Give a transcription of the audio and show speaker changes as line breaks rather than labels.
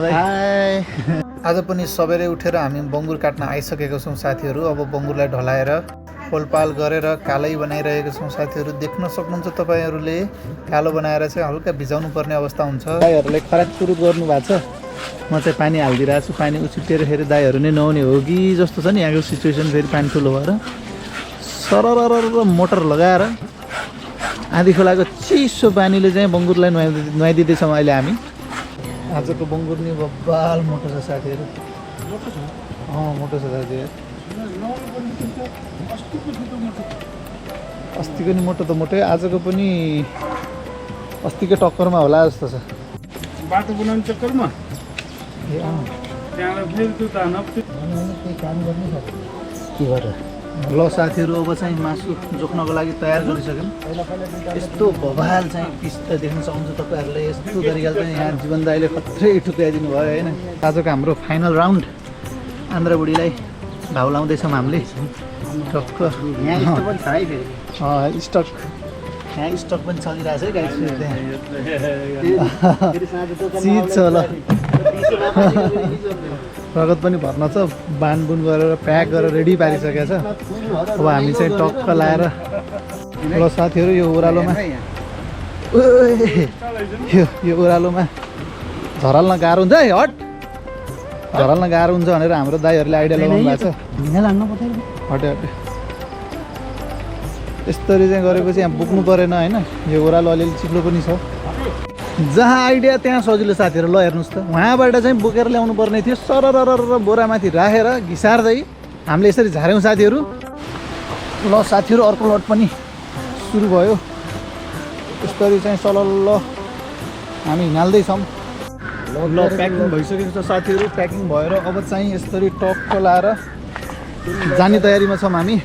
हाय आज पनि सबेरै उठेर हामी बङ्गुर काट्न आइसकेका छौँ साथीहरू। अब बङ्गुरलाई ढलाएर पोलपाल गरेर कालै बनाइरहेका छौँ साथीहरू। देख्न सक्नुहुन्छ तपाईँहरूले कालो बनाएर चाहिँ हल्का भिजाउनु पर्ने अवस्था हुन्छ। दाइहरूले खराब सुरु गर्नु भएको छ। म चाहिँ पानी हालिदिरहेको छु। पानी उछिटेर फेरि दाइहरू नै नहुने हो कि जस्तो छ नि यहाँको सिचुएसन। फेरि पानी ठुलो भएर सरर मोटर लगाएर आधी खोलाको चिसो पानीले चाहिँ बङ्गुरलाई नुहाइदिँदैछौँ अहिले हामी। आजको बङ्गुर नि बब्बाल मोटो छ साथीहरू। मोटो छ साथीहरू। अस्तिको नि मोटो त मोटै, आजको पनि अस्तिको टक्करमा होला जस्तो छ।
बाटो बनाउने चक्करमा
के गरेर ल साथीहरू, अब चाहिँ मासु जोख्नको लागि तयार गरिसक्यौँ। यस्तो भवाल चाहिँ पिस त देख्न सक्नुहुन्छ तपाईँहरूले। यस्तो तरिकाले चाहिँ यहाँ जीवन दाइले खत्रै ठुक्राइदिनु भयो होइन। आजको हाम्रो फाइनल राउन्ड आन्द्रा बुढीलाई भाउ लाउँदैछौँ हामीले। टक्क स्टक यहाँ स्टक पनि चलिरहेछ है गाइस। चिज छ ल। रगत पनि भर्न छ। बानबुन गरेर प्याक गरेर रेडी पारिसकेको छ। अब हामी चाहिँ टक्क लाएर ल साथीहरू यो ओह्रालोमा यो ओह्रालोमा झराल्न गाह्रो हुन्छ है। हट झराल्न गाह्रो हुन्छ भनेर हाम्रो दाइहरूले आइडिया लगाउनु भएको छ। हटे हटे यसरी चाहिँ गरेपछि यहाँ बोक्नु परेन होइन। यो ओह्रालो अलिअलि चिप्लो पनि छ। जहाँ आइडिया त्यहाँ सजिलो साथीहरू। ल हेर्नुहोस् त, उहाँबाट चाहिँ बोकेर ल्याउनु पर्ने थियो। सरर बोरामाथि राखेर घिसार्दै हामीले यसरी झार्यौँ साथीहरू। ल साथीहरू अर्को लट पनि सुरु भयो। यसरी चाहिँ सलल्ल हामी हिँड्दैछौँ। ल प्याकिङ भइसकेको छ साथीहरू। प्याकिङ भएर अब चाहिँ यसरी टक्क लाएर जाने तयारीमा छौँ हामी।